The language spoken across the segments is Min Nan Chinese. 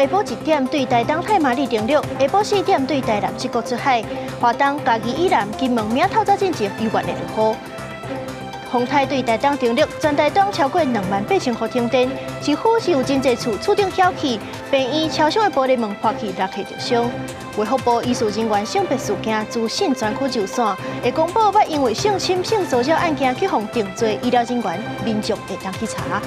下晡1點對台東太麻里登陸，下晡4點對台南七股出海。花東、嘉義以南、金門明透早進前猶原會落雨。風颱對台東登陸，全台東超過28,000戶停電，幾乎是有真濟厝厝頂翹起，病院車廂的玻璃門破去，落客著傷。衛福部醫事人員性別事件資訊專區熱線會公布，捌因為性侵、性騷擾案件去予定罪醫療人員，民眾會當去查。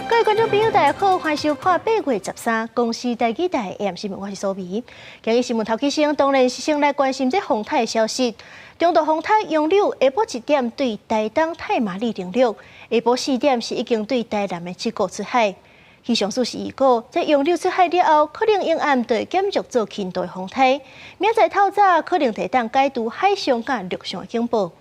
各位觀眾朋友，大家好，歡迎收看8月13公視台語台 AM 新聞，我是蘇眉。今日新聞頭起先，當然是先來關心這風颱的消息。中度風颱楊柳下晡1點對台東太麻里登陸，下晡4點是已經對台南的七股出海。氣象署是預告，這楊柳出海了後，可能永暗就會減弱做輕度風颱。明仔載透早可能會當解除海上佮陸上的警報。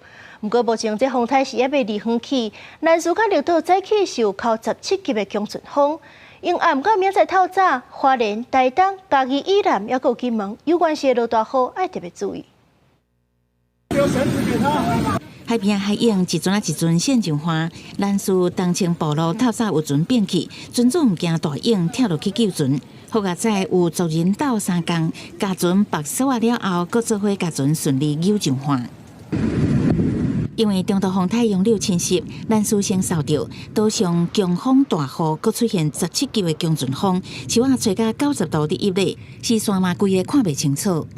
毋過目前這風颱是猶未離遠去，南勢佮綠島早起是有靠17級的強陣風。永暗到明仔載透早，花蓮、台東、嘉義以南，猶閣有金門，有關係落大雨，愛特別注意。海邊海湧一陣仔一陣線上岸，蘭嶼東清部落透早有船變去，船主毋驚大湧跳落去救船。好佳哉有族人鬥相共，共船縛索仔了後，閣做伙共船順利搝上岸。因為中度風颱楊柳侵襲，蘭嶼先受著島上強風大雨，閣出現17級的強陣風，樹仔吹甲90度佇一咧，四山嘛規个看袂清楚。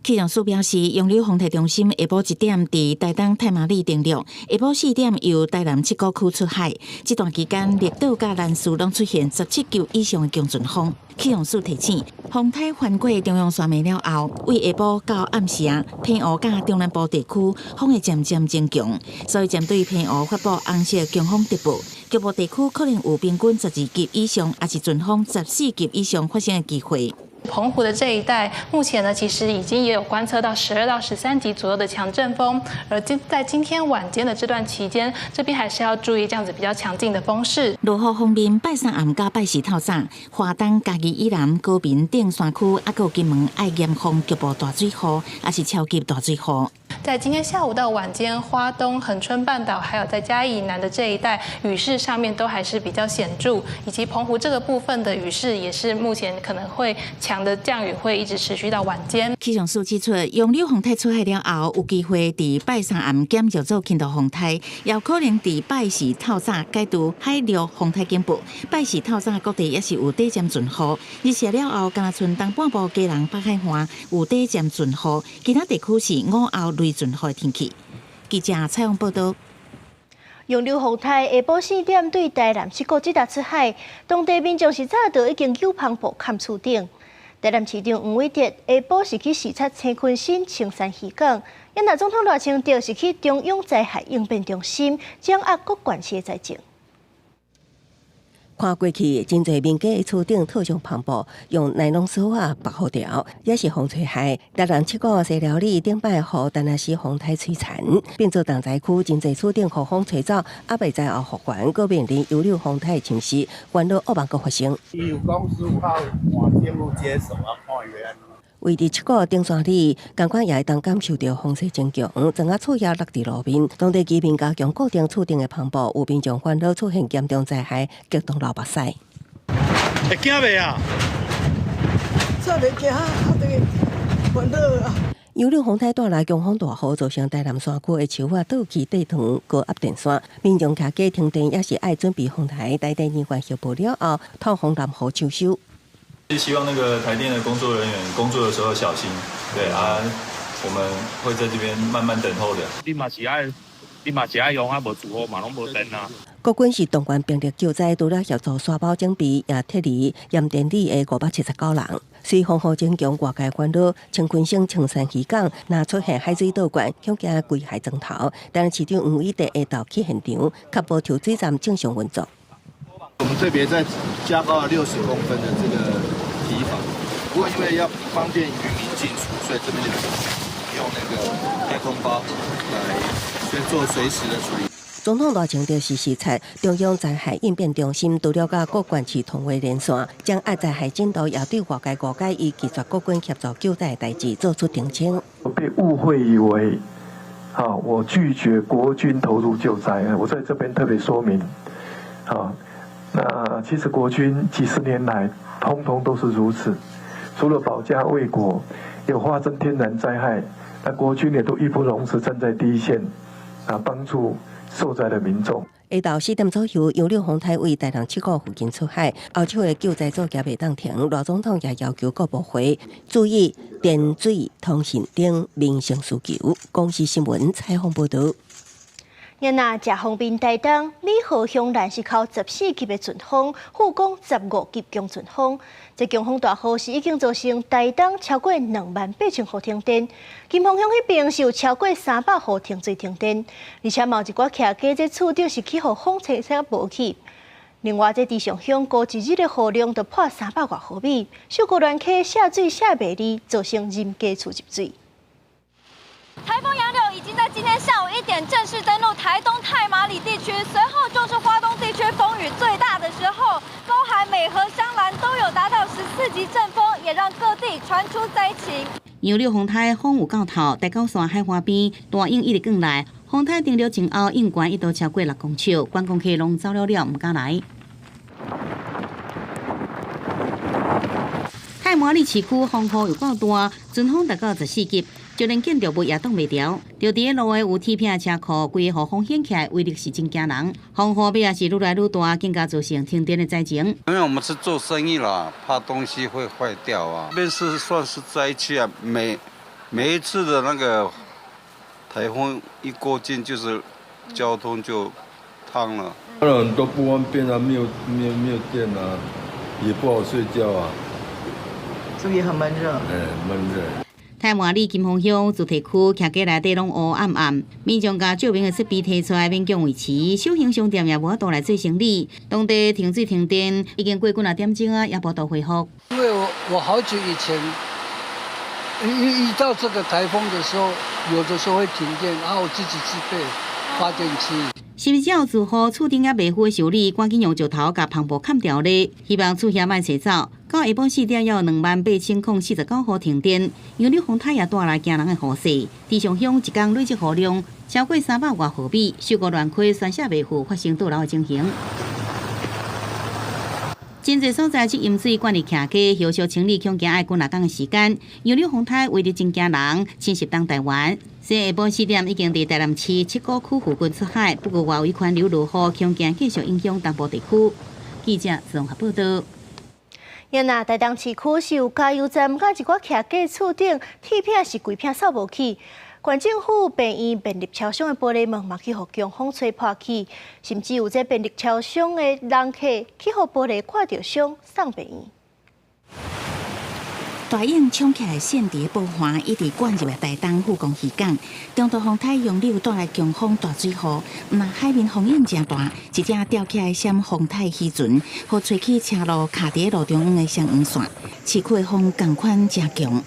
氣象署表示，楊柳風颱中心下晡1點佇台東太麻里登陸，下晡4點由台南七股區出海。這段期間，綠島佮蘭嶼攏出現17級以上的強陣風。氣象署提醒，風颱翻過中央山脈了後，為下晡到暗時啊，澎湖佮中南部地區風會漸漸增強，所以針對澎湖發布紅色強風特報，局部地區可能有平均12級以上，抑是陣風14級以上發生的機會。澎湖的這一帶，目前呢，其實已經也有觀測到12到13級左右的強陣風，而在今天晚間的這段期間，這邊還是要注意這樣子比較強勁的風勢。落雨方面，拜三暗佮拜四透早，花東、嘉義以南、高屏頂山區，抑閣有金門愛嚴防局部大水雨，抑是超級大水雨。在今天下午到晚間，花東、恆春半島，還有在嘉義以南的這一帶，雨勢上面都還是比較顯著，以及澎湖這個部分的雨勢也是目前可能會強的降雨會一直持續到晚間。氣象署指出，楊柳風颱出海了後，有機會佇拜三暗減弱做輕度風颱，也可能佇拜四透早解除海陸風颱警報。拜四透早各地也是有短暫陣雨，日射了後，敢若賰東半部基隆北海岸有短暫陣雨，其他地區是午後雷陣雨天氣。記者採訪報道。楊柳風颱下晡4點對台南七股這搭出海，當地民眾是早就已經搝帆布崁厝頂。台南市長黃偉哲下晡是去視察青昆新青山漁港，啊若總統賴清德是去中央災害應變中心掌握各縣市的災情。看過去，真濟民家的厝頂套上帆布，用尼龍索仔縛好牢，也是防吹害。台南七股西寮里頂擺雨，但若是風颱摧殘，變做重災區，真濟厝頂予風吹走，猶未災後復原，閣面臨楊柳風颱侵襲，煩惱惡夢閣發生。伊有講15號換政府接手啊，看伊欲按怎。位佇七股頂山里，仝款也會當感受著風勢增強，整個厝葉落佇路面。當地居民加強固定厝頂的帆布，有民眾煩惱出現嚴重災害，激動流目屎。會驚袂啊？煞袂驚，啊，這個煩惱啊！楊柳風颱帶來強風大雨，造成台南山區的樹仔倒去地頭高壓電線，民眾徛家停電也是愛準備風颱，台電人員協報了後，透風攔雨搶修。是希望那個台電的工作人員工作的時候小心，對啊，我們會在這邊慢慢等候的。你嘛是愛，你嘛是愛用啊，無住戶嘛攏無電啊。國軍是動員兵力救災，除了協助沙包準備，也撤離鹽田里的579人。隨風雨增強，外界煩惱，青昆省青山漁港若出現海水倒灌，恐驚危害莊頭。但市長黃偉哲下晝去現場，確保抽水站正常運作。我們特別再加高了60公分的這個堤防，不過因為要方便漁民進出，所以這邊就用那個太空包來先做隨時的處理。總統賴清德是視察中央災害應變中心，除了佮各縣市通話連線，掌握災害進度，也對外界誤解伊拒絕國軍協助救災的代誌做出澄清。被誤會以為啊，我拒絕國軍投入救災。我在這邊特別說明，啊，那其實國軍幾十年來，通通都是如此，除了保家衛國，有發生天然災害，那國軍也都義不容辭站在第一線，啊，幫助受災的民眾。下晝4點左右，楊柳風颱對台東七股附近出海，後手的救災作業袂當停。賴總統也要求各部會注意電水、通訊等民生需求。公視新聞採訪報導。若食方便台東美和鄉蘭是靠14級的陣風，富岡15級強陣風。這強風大雨是已經造成台東超過28,000戶停電，金峰鄉彼邊是有超過300戶停水停電，而且嘛有一寡徛家這厝頂是去予風吹煞無去。另外，這池上鄉過一日的雨量就破300外毫米，秀姑巒溪下水下袂離，造成人家厝入水。颱風楊柳已經在今天下午1點正式登陸台東太麻里地區，隨後就是花東地區風雨最大的時候，包含美和香蘭都有達到14級陣風，也讓各地傳出災情。楊柳風颱風有夠透，大角山海岸邊大湧一直灌來，風颱登陸前後，湧懸一度超過6公尺，觀光客攏走了了，毋敢來。太麻里市區風雨有夠大，陣風達到14級。就連建築物也擋袂牢，就佇咧路的有鐵片車庫，規个予風掀起來，威力是真驚人。風雨尾也是愈來愈大，更加造成停電的災情。因為我們是做生意啦，怕東西會壞掉啊。這邊是算是災區啊，每一次的那個颱風一過境，就是交通就癱了。很多不方便啊，沒有電啊，也不好睡覺啊。所以很悶熱。哎，悶熱。太麻里金峰鄉主題區徛家內底攏烏暗暗，民眾共照明的設備提出來勉強維持，小型商店也無法度來做生理。當地停水停電已經過幾若點鐘啊，也無度恢復。因為我好久以前一到這個颱風的時候，有的時候會停電，然後我自己自備發電機。是毋是有住戶厝頂猶袂赴修理，趕緊用石頭共帆布崁牢咧，希望厝遐莫吹走。到下晡4點，猶有28,049戶停電，楊柳風颱也帶來驚人的雨勢。池上鄉一工累積雨量超過300外毫米，秀姑巒溪宣泄袂赴發生倒流的情形。真濟所在這淹水灌入徛家，後續清理恐驚愛幾若工的時間。楊柳風颱威力真驚人，侵襲東台灣。下晡4點已經佇台南市七股區附近出海，不過外圍環流落雨，恐驚繼續影響東部地區。記者綜合報道。若台東市區是有加油站，佮一寡徛家厝頂鐵片是規片掃無去。縣政府病院便利超商的玻璃門嘛去予強風吹破去，甚至有這便利超商的人客去予玻璃刮著傷送病院。大湧衝起來線佇咧寶環，一直灌入來台東富岡漁港。中度風颱楊柳帶來強風大水雨，毋但海面風湧誠大，一隻吊起來閃風颱漁船，予吹去車路卡佇咧路中央的雙黃線，市區的風仝款誠強。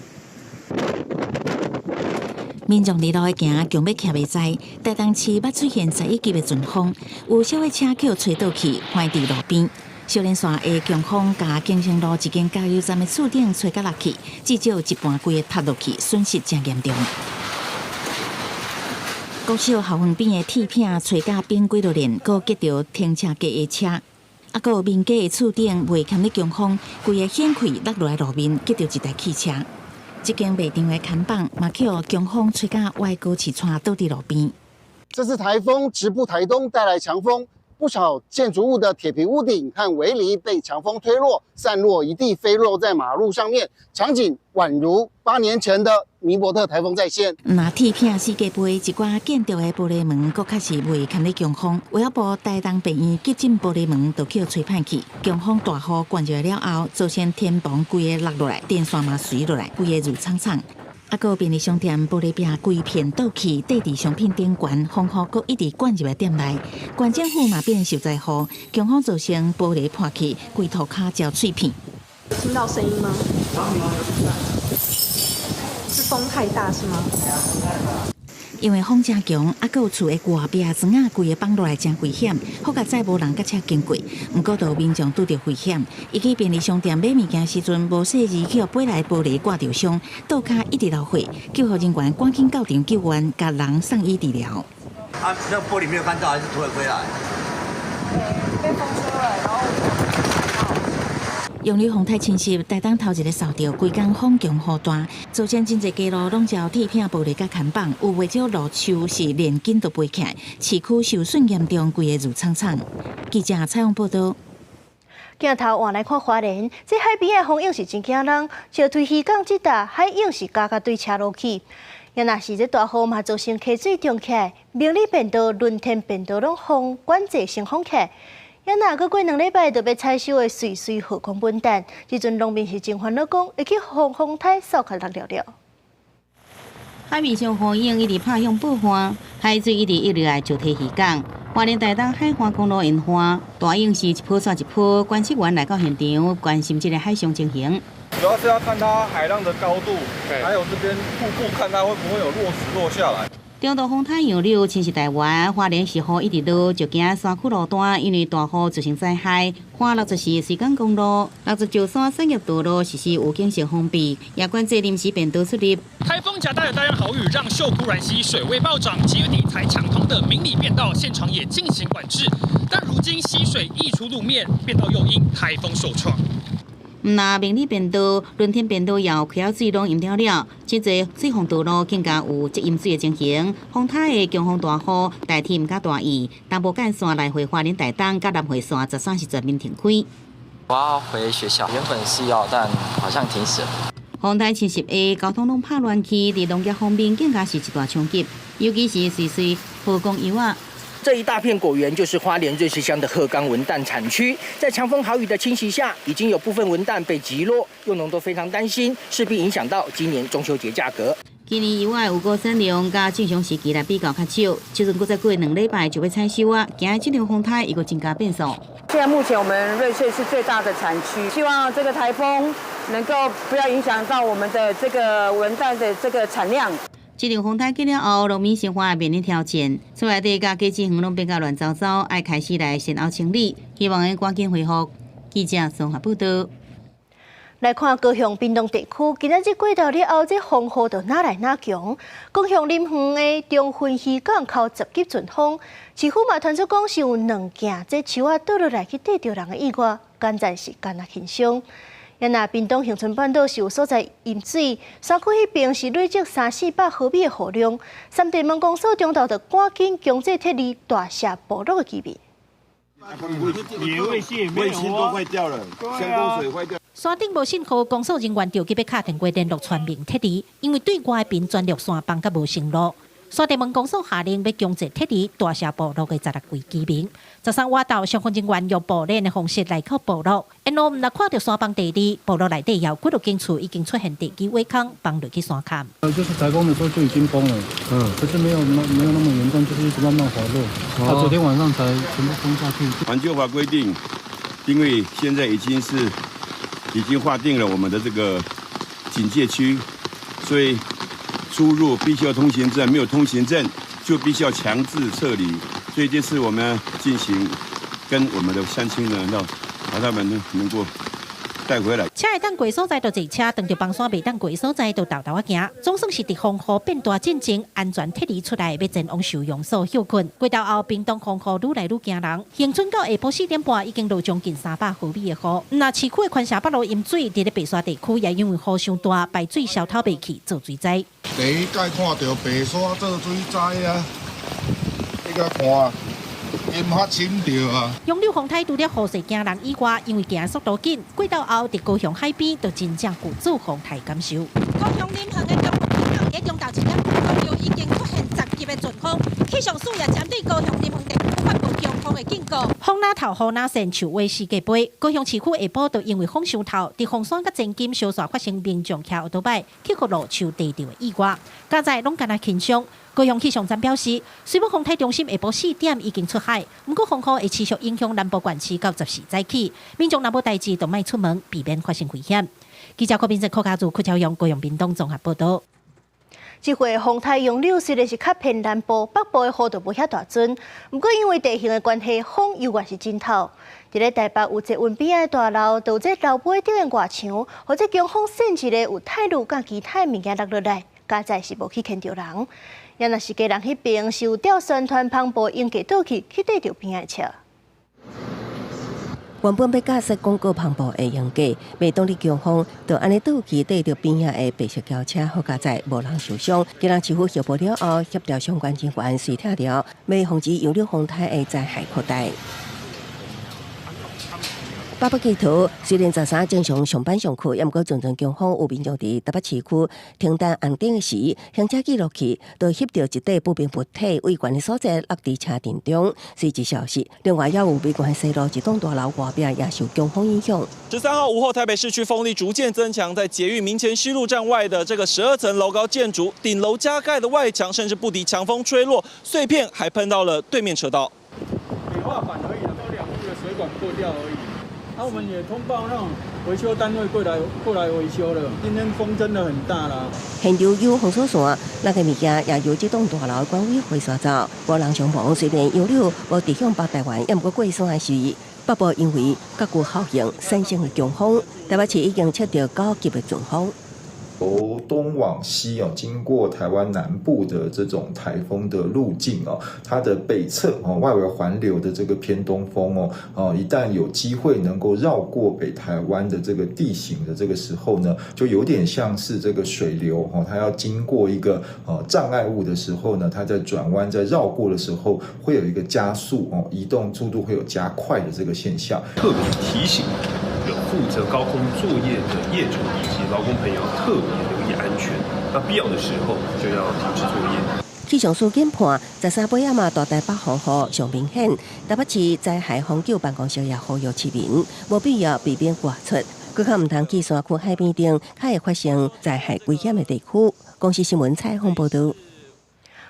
民眾佇路行，強欲徛袂在。台東市捌出現11級的陣風，有小的車予吹倒去，橫佇路邊。小連線的強風，共景星路一間加油站的厝頂吹甲落去，至少一半規个塌落去，損失誠嚴重。國小校園邊的鐵片吹甲變幾落連，閣擊著停車格的車，啊，閣有民家的厝頂袂堪咧強風，規个掀開落落來路面，擊著一台汽車。這間賣場的看板嘛，予強風吹甲歪高市串倒佇路邊。這次颱風直撲台東，帶來強風。不少建築物的鐵皮屋頂和圍籬被強風推落，散落一地，飛落在馬路上面，場景宛如8年前的尼伯特颱風再現。若鐵片四界飛，一寡建築的玻璃門，閣較是袂堪咧強風。衛生部台東病院急診玻璃門都予吹歹去，強風大雨灌入來了後，造成天棚規个落落來，電線嘛隨落來，規个挐氅氅。啊，閣便利商店玻璃壁規片倒去，綴佇商品頂懸，風雨閣一直灌入來店內，縣政府嘛變受災戶，強風造成玻璃破去，規塗跤焦碎片。聽到聲音嗎？是風太大是嗎？因為風誠強，啊，閣有厝的外壁磚仔規个放落來，誠危險。好佳哉無人佮車經過，毋過就有民眾拄著危險。伊去便利商店買物件時陣，無細意去予飛來玻璃刮著傷，倒跤一直流血，救護人員趕緊到場救援，共人送醫治療。啊，那玻璃沒有看到，還是突然飛來？被風吹來，然後。楊柳風颱侵襲，台東頭一个掃著，規工風強雨大，造成真濟街路攏焦鐵片玻璃佮牽綁，有袂少路樹是連根都飛起來，市區受損嚴重，規个挐氅氅。記者採訪報導。鏡頭換來看花蓮，這海邊的風湧是真驚人，石槌漁港這搭海湧是加甲對車落去。也若是這大雨嘛，造成溪水漲起來，明里便道、輪天便道攏予管制先封起來。也若閣過2禮拜就欲採收的穗穗荷香文旦，這陣農民是真煩惱，講會去予風颱掃較落了了。海面上雨湧一直拍向報岸，海水一直溢落來石堤漁港。花蓮台東海岸公路沿岸，大湧是一波煞一波，觀測員來到現場，關心這个海上情形。主要是要看它海浪的高度，還有這邊瀑布，看它會不會有落石落下來。中度風颱楊柳侵襲台灣，花蓮是雨一直落，就驚山區路段因為大雨造成災害。花六十四穗港公路、六十九山產業道路實施預警性封閉，也管制臨時便道出入。颱風夾帶了大量豪雨，讓秀姑巒溪水位暴漲，7月底才搶通的明里便道現場也進行管制，但如今溪水溢出路面，便道又因颱風受創。毋若明里便道、輪天便道也有溪仔水攏淹掉了，真濟水防道路更加有積淹水的情形。風颱的強風大雨，代替毋敢大意，東部幹線來回花蓮台東佮南迴線13是全面停開。我要回學校，原本是要，但好像停駛。風颱侵襲下，交通攏拍亂去，佇農業方面更加是一大衝擊，尤其是穗穗荷香柚仔。這一大片果園就是花蓮瑞穗鄉的鶴岡文旦產區，在強風豪雨的侵襲下，已經有部分文旦被擊落，柚農都非常擔心，勢必影響到今年中秋節價格。今年柚仔有果產量佮正常時期來比較較少，這陣閣再過2禮拜就欲採收啊，驚這場風颱又閣增加變數。現在目前我們瑞穗是最大的產區，希望這個颱風能夠不要影響到我們的這個文旦的這個產量。這場風颱過了後，農民生活也面臨挑戰，厝內底佮果子園攏變甲亂糟糟，愛開始來善後清理，希望會趕緊恢復。記者綜合報導。來看高雄屏東地區，今仔日過晝了後，這風雨就愈來愈強。高雄林園的中分漁港口10級陣風，市府嘛傳出講是有兩件這樹仔倒落來去硩著人的意外，敢在是敢若輕傷。若屏東恆春半島是有所在淹水，山區彼邊是累積三四百毫米的雨量。三地門公所中晝就趕緊強制撤離大社部落的居民。衛星衛星都壞掉了，相溝水壞掉。山頂無信號，公所人員著急欲敲電話聯絡全民撤離，因為對外邊全綠山崩佮無線路。山地門公所下令欲強制撤離大社部落的16位居民。13晚晝，消防人員用步練的方式來到部落，沿路毋但看著山崩地裂，部落內底有幾落間厝已經出現地基挖空，崩落去山崁。就是颱風的時候就已經崩了，可是沒有那麼嚴重，就是一直慢慢滑落。啊，昨天晚上才全部崩下去。環境法規定，因為現在已經劃定了我們的這個警戒區，所以出入必須要通行證，沒有通行證就必須要強制撤離。所以這次我們進行跟我們的鄉親呢，要把他們能夠帶回來。車會當過所在就坐車，當著崩山袂當過所在就沓沓仔行。總算是佇風雨變大進前，安全撤離出來，欲前往收容所歇睏。過晝後，屏東風雨愈來愈驚人，恆春到下晡4點半已經落將近300毫米的雨。若市區的寬城北路淹水，佇咧白沙地區也因為雨傷大，排水消透袂去，做水災。第一擺看著白沙做水災啊！你共看，淹較深著啊！楊柳風颱除了雨勢驚人以外，因為行速度緊，過晝後佇高雄海邊就真正具做風颱感受。高雄林園的中分漁港佇中晝1點左右已經出現10級的陣風，氣象署也針對高雄林園地區發布強風的警告。風若透，雨若散，樹尾四界飛。高雄市區下晡就因為風傷透，佇鳳山佮前金相紲發生民眾騎歐多擺去予路樹硩著的意外，佳哉攏敢若輕傷。高雄氣象站表示，雖講風颱中心下晡4點已經出海，毋過風雨會持續影響南部縣市到14早起，民眾若無代誌，就莫出門，避免發生危險。記者郭明哲、柯家祖、柯朝陽、高雄屏東綜合報導。這回風颱楊柳雖然是較偏南部，北部的雨就無遐大陣。毋過因為地形的關係，風猶原是真透。佇咧台北有捷運邊仔的大樓，就有這樓尾頂的外牆，予這強風扇一个有泰銳佮其他物件落落來，佳哉是無去牽著人。也若是家人彼爿是有吊宣傳帆布鷹架倒去，去綴著邊仔車。原本欲架設廣告帆布的鷹架，袂當咧強風，就按呢倒去綴著邊仔的白色轎車，好佳哉無人受傷。基隆市府協報了後，協調相關人員隨拆掉，欲防止楊柳風颱的災害擴大。北北基桃雖然13正常上班上課，也毋過陣陣強風有民眾佇台北市區停等紅燈的時，行車記錄器就翕著一塊不明物體位懸的所在落佇車陣中，隨即消失。另外，也有美國西路一棟大樓外壁也受強風影響。 13號午後，台北市區風力逐漸增強，在捷運民權西路站外的這個12層樓高建築頂樓加蓋的外牆，甚至不敵強風吹落，碎片還噴到了對面車道。美化板而已，都兩戶的水管破掉而已。那我們也通報讓維修單位過來維修了。今天風真的很大啦。現場有封鎖線，那个物件也由這棟大樓管委會刷走，無人傷亡。雖然楊柳無直向北台灣，也毋過過山的時，北部因為較具效應產生的強風，台北市已經測著9級的陣風。由東往西哦，經過台灣南部的這種颱風的路徑哦，它的北側哦，外圍環流的這個偏東風哦，哦，一旦有機會能夠繞過北台灣的這個地形的這個時候呢，就有點像是這個水流哦，它要經過一個障礙物的時候呢，它在轉彎在繞過的時候，會有一個加速哦，移動速度會有加快的這個現象。特別提醒有負責高空作業的業主以及勞工朋友特別留意安全，那必要的時候就要停止作業。氣象署研判，13尾仔嘛，大台北風雨上明顯。台北市災害防救辦公室也呼籲市民，無必要避免外出，閣較毋通去山區海邊頂，較會發生災害危險的地區。公視新聞採訪報導。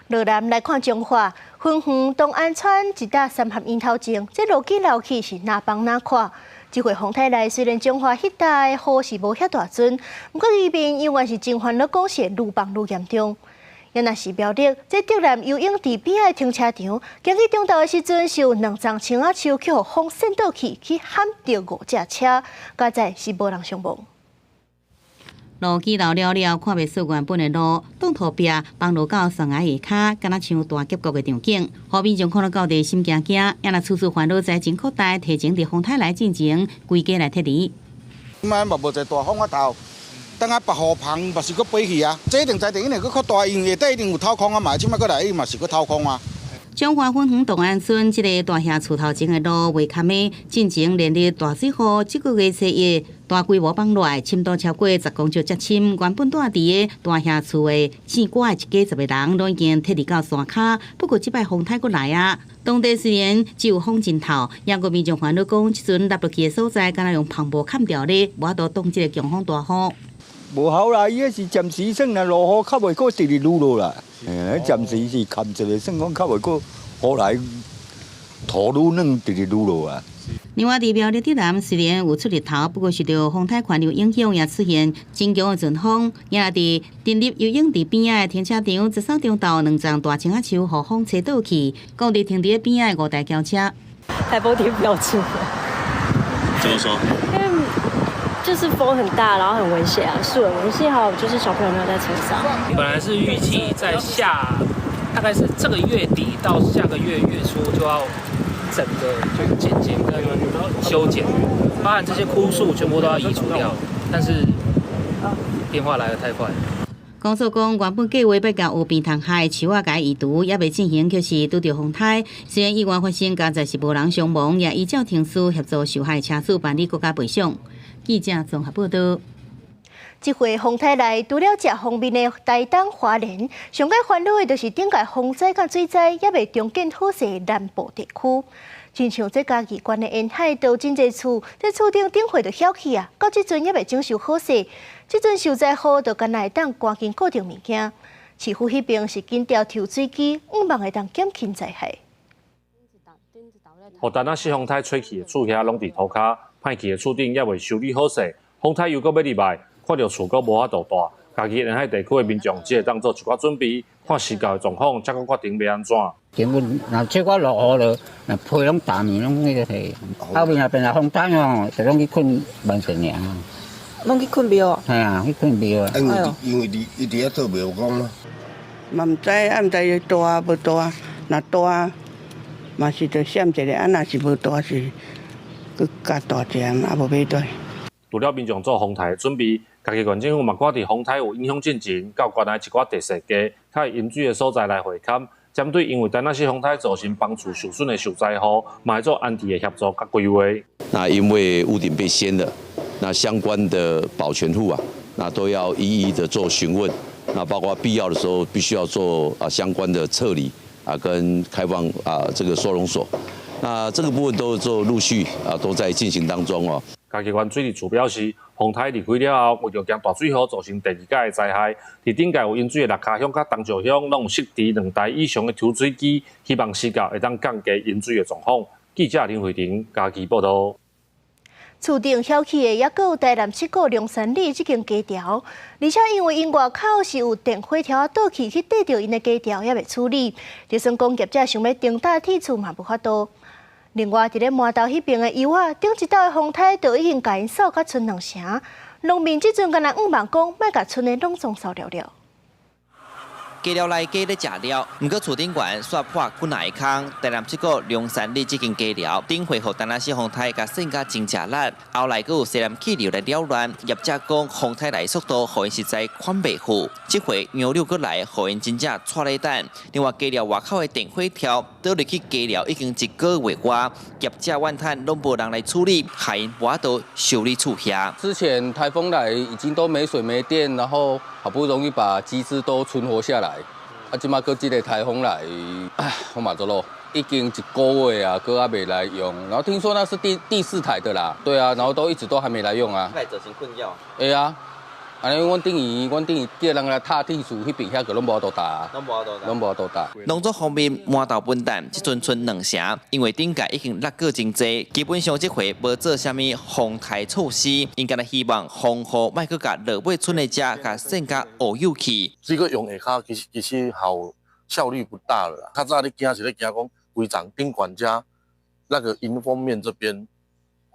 落南來看彰化，芬園東安村一搭三合院頭前，這路基落去是哪崩哪垮。這回風颱來，雖然彰化彼帶雨是無遐大陣，毋過伊邊猶原是真煩惱，講是愈崩愈嚴重。也若是苗栗，這竹南游泳池邊仔的停車場，今日中晝的時陣，是有兩叢青仔樹去予風扇倒去，去撼著五隻車，佳哉是無人傷亡。路基落了了，看袂出原本的路，擋土壁崩落到懸崖下跤，敢若像大峽谷的場景。予民眾看了到底心驚驚，也若處處煩惱災情擴大，提前佇風颱來進前，規家來撤離。這擺嘛無濟大風啊頭，等下白雨棚嘛是閣飛去啊！這一定災情一定閣較大，因為下底一定有掏空啊嘛，這擺閣來伊嘛是閣掏空啊。彰化芬園東安村這个大廈厝頭前的路未崁的，進前連日大水雨，這個月初一大規模崩落來，深度超過10公尺遮深。原本住佇个大廈厝的姓郭的一家10個人，攏已經撤離到山跤。不過這擺風颱閣來啊，當地雖然只有風真透，也閣民眾煩惱講，這陣落落去的所在，敢若用帆布崁牢咧，無法度擋這个強風大雨。無好啦，伊彼是暫時算啦，落雨較袂閣直直滷落啦。嘿，暫時是崁一个，算講較袂閣雨來土愈軟，直直滷落啊。另外，佇苗栗竹南雖然有出日頭，不過受著風颱環流影響，也出現真強的陣風。也佇林立游泳池邊仔的停車場，13中晝兩叢大青仔樹予風吹倒去，講佇停佇邊仔的五台轎車。颱風天不要出門。怎麼說？因為就是風很大，然後很危險啊，樹很危險。幸好就是小朋友沒有在車上。本來是預計在下，大概是這個月底到下個月月初就要整個就剪剪跟修剪，包含這些枯樹全部都要移除掉。但是變化來得太快。公所講，原本計劃欲共湖邊塘海樹仔共移除，猶未進行，卻是拄著風颱。雖然意外發生，佳哉是無人傷亡，也依照程序協助受害車主辦理國家賠償。記者綜合報道。這回風颱來，除了食方便的台東花蓮，上蓋煩惱的就是頂屆風災佮水災，猶未重建好勢南部地區。親像這嘉義縣的沿海，都真濟厝，這厝頂頂火就曉去啊，到這陣猶未整修好勢。這陣受災戶就干焦會當趕緊顧著物件。市府彼爿是緊調抽水機，向望會當減輕災害。予陳仔四風颱吹去的厝遐攏佇塗跤，歹去的厝頂猶未修理好勢，風颱又閣欲入來，看著厝閣無法度蹛，嘉義沿海地區的民眾只會當做一寡準備，看時到的狀況，才閣決定欲按怎。根本若小可落雨就，若被攏淡去，攏彼个去。後面若變來風颱哦，就攏去睏萬盛爾。攏去睏廟啊？係啊，去睏廟啊。因為佇伊佇遐做廟公咯。嘛毋知，啊毋知大無大，若大嘛是著閃一下，啊若是無大是閣加大一下，啊無欲對。除了民眾做風颱的準備，嘉義縣政府嘛趕佇風颱有影響進前，到縣內一寡特色街、較會淹水的所在來會勘，針對因為陳那西風颱造成房厝受損的受災戶，嘛會做安置的協助佮規劃。那因為屋頂被掀了，那相關的保全戶啊，那都要一一的做詢問，那包括必要的時候必須要做啊相關的撤離啊跟開放啊這個收容所，那這個部分都做陸續啊都在進行當中哦。嘉義縣水利處表示，風颱離開了後，為著驚大水雨造成第二屆的災害，佇頂屆有淹水的六跤鄉佮東石鄉，攏有設置兩台以上的抽水機，希望時到會當降低淹水的狀況。記者林慧婷嘉義報導。厝頂曉起的，抑閣有台南七股龍山里這間家寮，而且因為𪜶外口是有電火柱仔倒去去綴著𪜶的家寮，猶未處理，就算講業者想欲重搭鐵厝嘛無法度。另外，佇咧饃頭彼爿的油仔，頂一道的風颱就已經共𪜶掃甲賰兩成，農民這陣敢若向望講，莫共村的攏總掃了了。家寮內雞咧食了，毋過厝頂懸煞破幾若个空。台南七股龍山里這間家寮，頂回予陳那西風颱共扇甲真食力，後來閣有西南氣流來擾亂，業者講風颱來速度，予𪜶實在款袂赴。這回楊柳閣來，予𪜶真正掣咧等。另外家寮外口的電火柱倒入去家寮已經一個月外，業者怨嘆攏無人來處理，害𪜶無法度修理厝遐。之前颱風來已經都沒水沒電，然後好不容易把機子都存活下來。啊，這馬閣這個颱風來，唉，我嘛做咯，已經一個月啊，閣猶未來用。然後聽說那是第四台的啦，對啊，然後都一直都還沒來用啊。來造成困擾。會啊，按呢阮等於叫人來拆鐵厝，彼邊遐閣攏無法度搭，攏無法度搭，攏無法度搭。農作方面，饃頭文旦這陣賰兩成，因為頂屆已經落過真濟，基本上這回無做啥物防颱措施，𪜶干焦希望風雨莫閣共落尾賰的遮共扇甲烏有去。這個用下跤其實效率不大了啦。較早咧驚是咧驚講規層頂懸遮那個迎風面這邊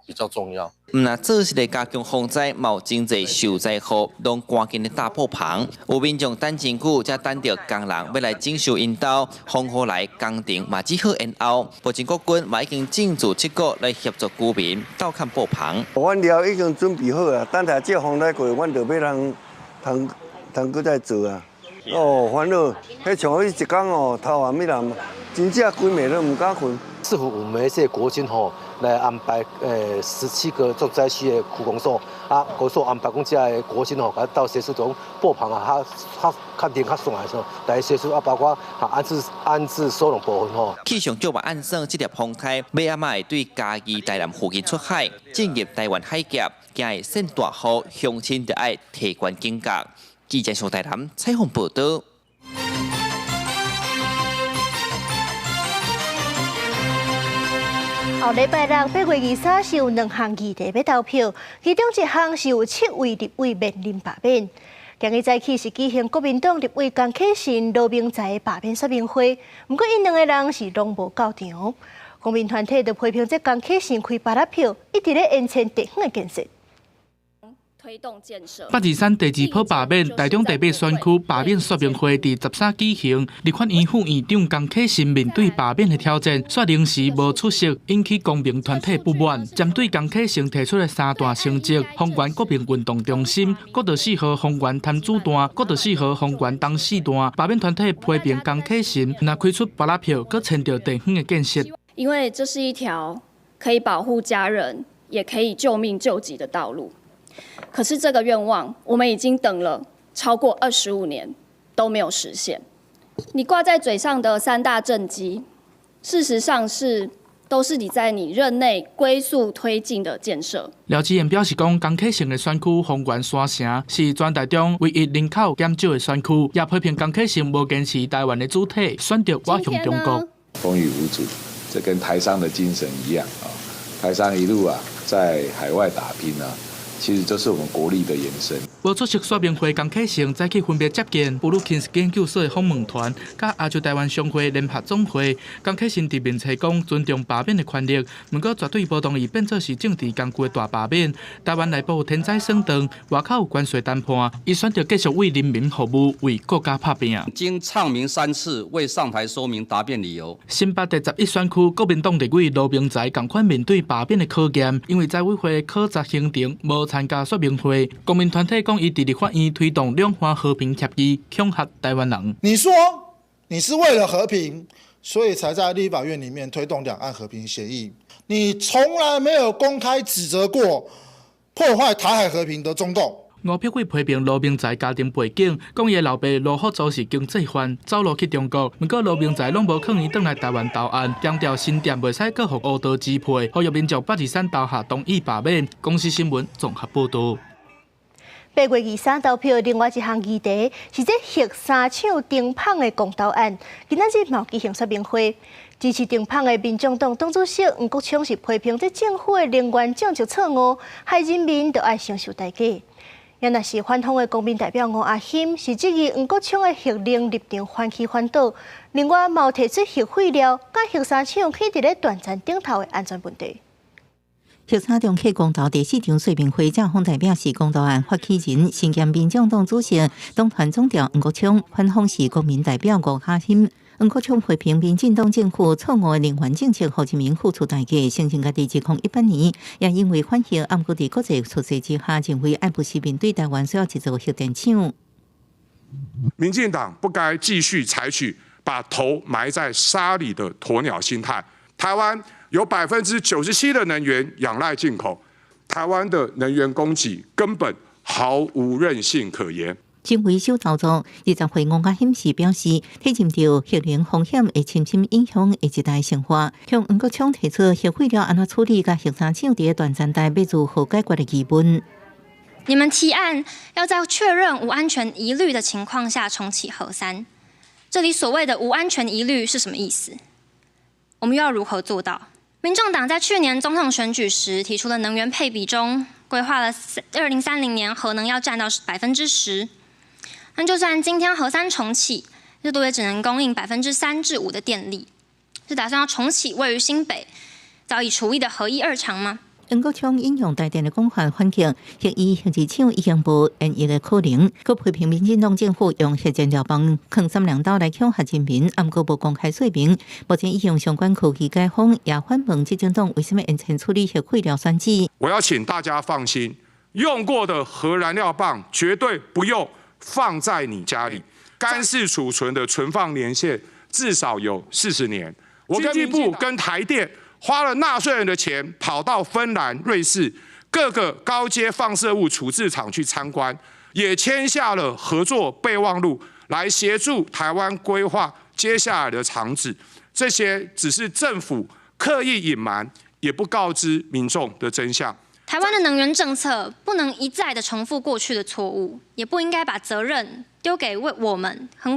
比較重要。毋若做實的加強防災，嘛有真濟受災戶攏趕緊咧搭破棚。有民眾等真久，才等著工人欲來整修𪜶兜，風雨來工程嘛只好延後。目前國軍嘛已經進駐七股來協助居民鬥崁布棚。阮寮已經準備好啊，等下這風來過，阮就欲通通通閣再做啊。哦，煩惱，彼像彼一工哦，頭啊物人，真正規暝攏毋敢睏。市府有媒這國軍吼來安排17個重災區的區公所，啊，公所安排講這个國軍吼，共到協助種布棚啊，較較較冷較爽的時候來協助啊，包括啊安置收容部分吼。氣象局嘛按算，這粒風颱尾仔嘛會對嘉義、台南附近出海，進入台灣海峽，驚會扇大雨，鄉親著愛提懸警覺。記者上台南採訪報導。後禮拜六8月23是有兩項議題欲投票，其中一項是有七位立委面臨罷免。今日早起是舉行國民黨立委江啟臣、羅明才的罷免說明會，毋過𪜶兩个人是攏無到場。公民團體就批評這江啟臣開芭樂票，一直咧延遲地方的建設。823第二波罷免，台中第八選區罷免說明會佇13舉行。立法院副院長江啟臣面對罷免的挑戰，煞臨時無出席，引起公民團體不滿。針對江啟臣提出的三大成績，豐原國民運動中心、國道四號豐原潭子段、國道四號豐原東四段，罷免團體批評江啟臣若開出芭樂票，閣牽著地方的建設。因為這是一條可以保護家人，也可以救命救急的道路。可是這個願望，我們已經等了超過25年都沒有實現。你掛在嘴上的三大政績，事實上是都是你在你任內龜速推進的建設。廖志賢表示講，江啟臣的選區豐原山城是全台中唯一人口減少的選區，也批評江啟臣無堅持台灣的主體，選擇倚向中國。風雨無阻，這跟台商的精神一樣啊！台商一路啊在海外打拼啊，其實這是我們國力的延伸。無出席說明會，江啟臣早起分別接見布魯金斯研究所的訪問團，佮亞洲台灣商會聯合總會。江啟臣佇面冊講尊重罷免的權利，毋過絕對無同意變做是政治工具的大罷免。台灣內部有天災損斷，外口有關稅談判，伊選擇繼續為人民服務，為國家拍拚。經唱名三次，未上台說明答辯理由。新北第11選區國民黨立委羅明才仝款面對罷免的考驗，因為在委會考察行程無參加說明會，公民團體講伊佇立法院推動兩岸和平協議，恐嚇台灣人。你說你是為了和平，所以才在立法院裡面推動兩岸和平協議。你從來沒有公開指責過破壞台海和平的中共。吳柏偉批評羅明才家庭背景，講伊的老爸羅福祖是經濟犯，走路去中國。毋過羅明才攏無勸伊轉來台灣投案，強調新店袂使閣予烏道支配，呼籲民眾八二三投下同意罷免。公視新聞綜合報導。8月23投票，另外一項議題是這核三廠重麭的公投案，今仔日嘛舉行說明會。支持重麭的民眾黨黨主席黃國昌是批評這政府的能源政策錯誤，害人民都愛承受代價。也若是反方的公民代表吳阿欣是質疑黃國昌的核能立場反起反倒，另外嘛有提出核廢料佮核三廠起佇咧斷層頂頭的安全問題。核三重啟公投第四場說明會，正方代表是公投案發起人，身兼民眾黨主席、黨團總召黃國昌，反方是國民代表吳嘉欣。黃國昌批評民進黨政府錯誤的能源政策，予人民付出代價，承認家己2018年也因為反核，毋過佇國際趨勢之下，認為愛不是面對台灣需要一座核電廠。民進黨不該繼續採取把頭埋在沙裡的鴕鳥心態。台灣有97%的能源仰賴進口，台灣的能源供給根本毫無韌性可言。身為首投族，20歲吳嘉欣時表示，體認著核能風險會深深影響下一代生活。向黃國昌提出核廢料按怎處理，佮核三廠佇斷層帶欲如何解決的疑問。你們提案要在確認無安全疑慮的情況下重啟核三，這裡所謂的無安全疑慮是什麼意思？我們又要如何做到？民眾黨在去年總統選舉時提出的能源配比中，規劃了2030年核能要佔到10%。那就算今天核三重啟，最多也只能供應3%至5%的電力。是打算要重啟位於新北早已除役的核一二廠嗎？黃國昌引用台電的講法反擊，核一、核二廠已經無延役的可能。閣批評民進黨政府用核燃料棒囥三兩刀來恐嚇人民，毋過無公開說明。目前已經相關科技解封，也反問執政黨為啥物延遲處理核廢料選址。我要請大家放心，用過的核燃料棒絕對不用放在你家裡。乾式儲存的存放年限至少有40年。我經濟部跟台電花了納稅人的錢，跑到芬蘭、瑞士各個高階放射物處置廠去參觀，也簽下了合作備忘錄，來協助台灣規劃接下來的廠址。這些只是政府刻意隱瞞，也不告知民眾的真相。台灣的能源政策不能一再的重複過去的錯誤，也不應該把責任丟給為我們和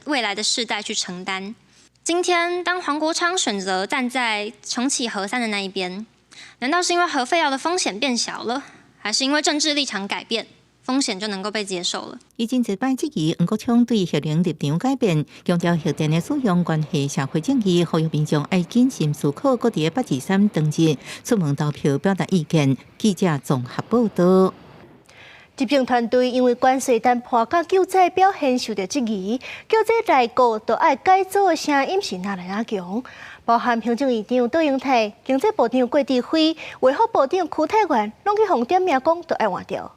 未來的世代去承擔。今天，當黃國昌選擇站在重啟核三的那一邊，難道是因為核廢料的風險變小了，還是因為政治立場改變，風險就能夠被接受了？伊真濟擺質疑黃國昌對核能立場改變，強調核電的使用關係社會正義，呼籲民眾愛謹慎思考，閣佇八二三當日出門投票表達意見。記者綜合報導。執政團隊因為關稅談判佮救災表現受到質疑，叫這內閣都愛改組的聲音是愈來愈強。包含行政院長卓榮泰、經濟部長郭智輝、衛福部長邱泰源，攏去予點名講都愛換掉。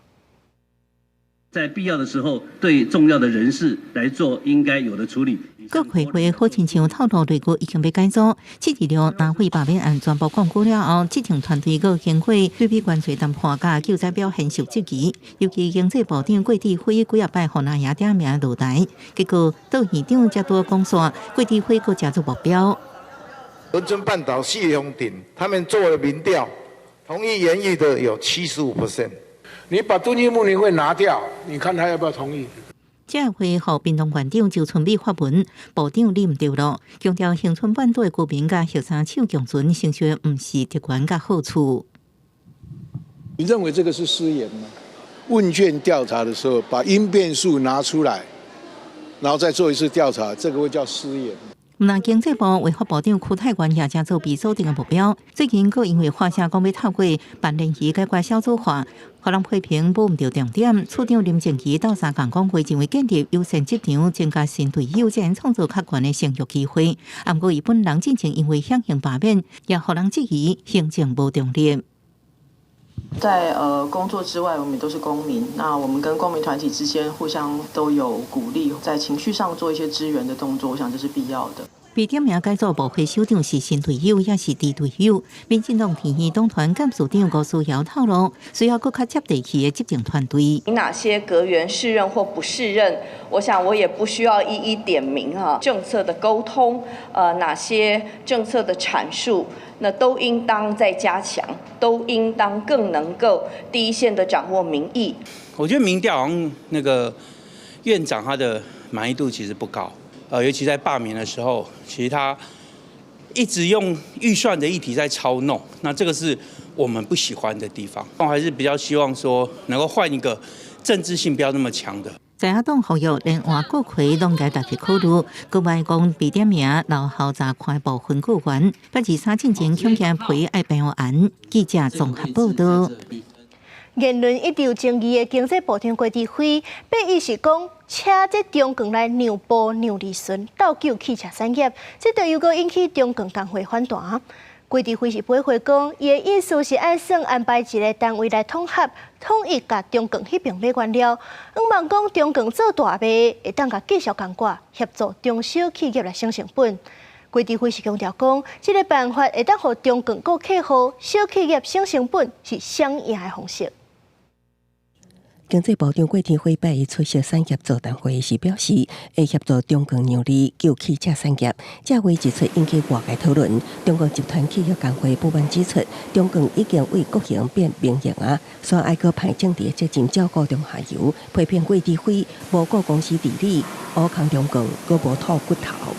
在必要的時候，對重要的人事來做應該有的處理。國會會好親像透露內閣已經欲改組，726南非罷免案全部摃龜了後，執政團隊閣經過對比關稅談判佮救災表現受質疑，尤其經濟部長郭智輝幾仔擺予林爺點名落台，結果杜院長才拄講煞，郭智輝閣成做目標。恆春半島謝長廷他們做了民調，同意延役的有75%。你把敦義睦鄰會拿掉，你看他要不要同意？這會予屏東縣長周春米發文，部長你毋著囉，強調恆春半島的居民佮核三廠共存，承受的毋是特權佮好處。你認為這個是失言嗎？問卷調查的時候，把應變數拿出來，然後再做一次調查，這個會叫失言。毋但經濟部衛福部長邱泰源也正做被鎖定的目標，最近閣因為發聲講欲透過辦聯誼解決小組化，予人批評摸毋著重點。處長林靜儀鬥相共講話，認為建立優先職場、增加新隊友，才能創造較懸的生育機會。啊，毋過伊本人進前因為響應罷免，也予人質疑行政無中立。在工作之外，我們都是公民。那我們跟公民團體之間互相都有鼓勵，在情緒上做一些支援的動作，我想這是必要的。被點名改組部會首長是新隊友，抑是豬隊友？民進黨天耳黨團幹事長吳思瑤透露，需要閣較接地氣的執政團隊。哪些閣員適任或不適任？我想我也不需要一一點名哈。政策的溝通，哪些政策的闡述，那都應當再加強，都應當更能夠第一線的掌握民意。我覺得民調好像那個院長他的滿意度其實不高。尤其在罷免的時候，其實他一直用預算的議題在操弄，那這個是我們不喜歡的地方。我還是比較希望說能夠換一個政治性不要那麼強的。在野黨呼籲連黃國葵攏該特別考慮，閣莫講被點名留後查看部分閣員，八二三進前恐驚批愛平案。記者綜合報道。言論一直有爭議的經濟部長郭智輝，八一是講請這中鋼來讓步讓利潤，鬥救汽車產業，這就又閣引起中鋼工會反彈。郭智輝是回回講，伊的意思是愛算安排一個單位來統合、統一共中鋼彼爿買原料，向望講中鋼做大賣，會當共繼續共掛協助中小企業來省成本。郭智輝是強調講，這個辦法會當予中鋼顧客戶、小企業省成本，是雙贏的方式。經濟部長郭智輝拜一出席產業座談會時表示，會協助中鋼讓利救汽車產業。這話一出引起外界討論。中鋼集團企業工會不滿指出，中鋼已經為國營變民營啊，煞愛閣派政治責任照顧中下游，批評郭智輝無顧公司治理，烏空中鋼，閣無吐骨頭。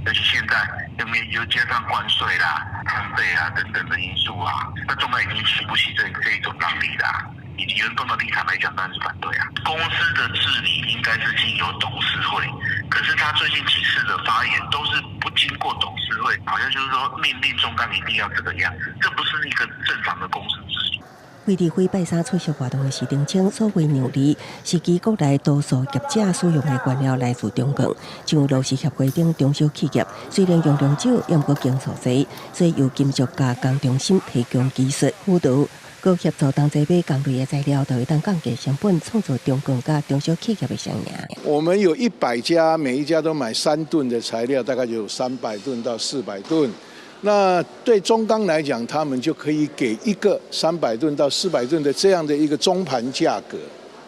尤其現在又沒又加上關稅啦、成費啊等等的因素啊，那中鋼已經吃不起這一種讓利啦。以員工的立場來講，當然是反對啊。公司的治理應該是經由董事會，可是他最近幾次的發言都是不經過董事會，好像就是說命令中鋼一定要這個樣子，這不是一個正常的公司治理。郭智輝拜三出席活動的時澄清，所謂讓利是指國內多數業者使用的原料來自中鋼，像螺絲協會等中小企業，雖然用量少，毋過經數濟，所以由金屬加工中心提供技術輔導。閣協助同齊買同類的材料，就會當降低成本，創造中鋼佮中小企業的雙贏。我們有100家，每一家都買3噸的材料，大概就有300噸到400噸。那對中鋼來講，他們就可以給一個300噸到400噸的這樣的一個中盤價格，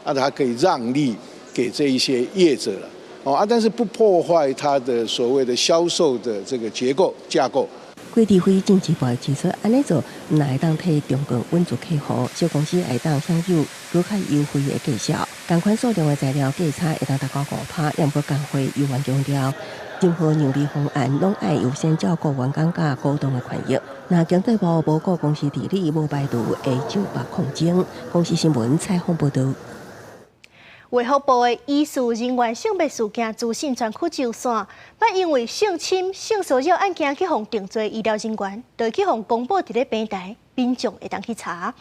啊，它可以讓利給這一些業者了，哦啊，但是不破壞它的所謂的銷售的這個結構架構。郭智輝進一步指出，按呢做，毋但會當替中鋼穩住客戶，小公司會當享有閣較優惠的價數。仝款數量的材料價差會當達到5%，毋過工會猶原強調，任何讓利方案攏愛優先照顧員工佮股東的權益。若經濟部無顧公司治理，無排除會就法抗爭。公視新聞採訪報導。衛福部的醫事人員性別事件資訊專區熱線，捌因為性侵、性騷擾案件去予定罪醫療人員，就會去予公布佇咧平台，民眾會當去查。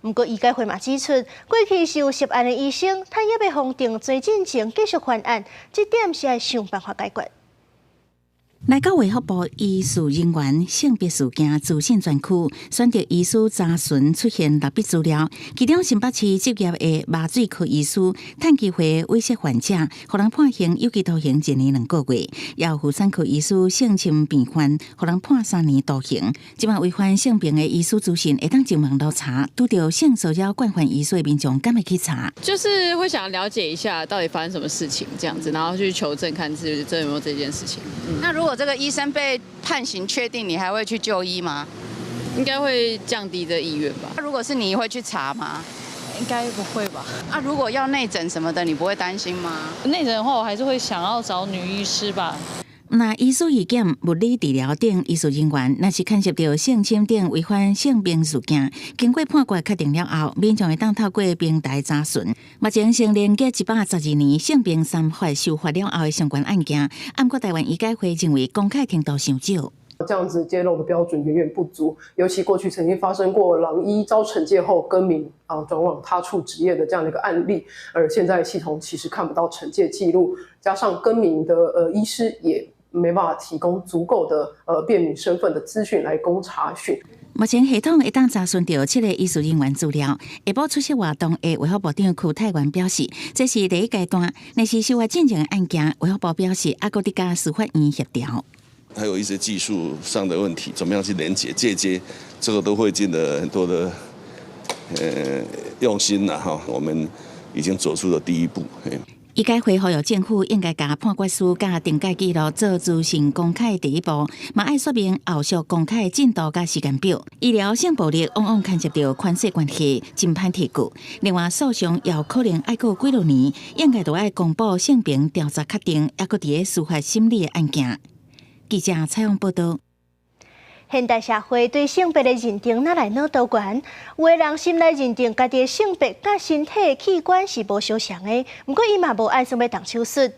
毋過醫改會嘛指出，過去是有涉案的醫生，趁猶未予定罪進前繼續犯案，這點是愛想辦法解決。來到衛福部醫事人員性別事件資訊專區，選擇醫師查詢出現六筆資料，其中新北市執業的麻醉科醫師，趁機會猥褻患者，予人判刑有期徒刑1年2個月；也有婦產科醫師性侵病患，予人判3年徒刑。這擺違反性平的醫師資訊，會當上網路查，拄著性騷擾慣犯醫師的民眾，敢會去查？就是會想了解一下到底發生什麼事情，這樣子，然後去求證，看是真的有沒有這件事情。那如果這個醫生被判刑確定，你還會去就醫嗎？應該會降低這意願吧。那如果是你會去查嗎？應該不會吧。啊，如果要內診什麼的，你不會擔心嗎？內診的話，我還是會想要找女醫師吧。若醫師預檢、物理治療等醫事人員，若是牽涉著性侵等違反性病事件，經過判決確定了後，民眾會當透過平台查詢。目前成連結112年性平三法修法了後的相關案件，毋過台灣醫改會認為公開程度傷少。這樣子揭露的標準遠遠不足，尤其過去曾經發生過狼醫遭懲戒後更名啊轉往他處執業的這樣的一個案例，而現在系統其實看不到懲戒記錄，加上更名的醫師也沒辦法提供足夠的辨明身份的資訊來供查詢。目前系統會當查詢著七個醫事人員資料，下晡出席活動的衛福部長邱泰源表示，這是第一階段，若是修法進前的案件，衛福部表示猶閣佇佮司法院協調。還有一些技術上的問題，怎麼樣去連接、介接，這個都費盡了很多的用心啦。哈，我們已經走出了第一步。醫改會呼籲政府應該共判決書佮懲戒記錄做資訊公開第一步，嘛愛說明後續公開進度佮時間表。醫療性暴力往往牽涉著權勢關係，真歹提告。另外訴訟也可能愛過幾落年，應該著愛公布性平調查確定，猶閣佇咧司法審理的案件。記者採訪報導。現代社會對性別的認定哪來愈多元？有的人心內認定家己的性別佮身體器官是無相像的，毋過伊嘛無按算欲動手術。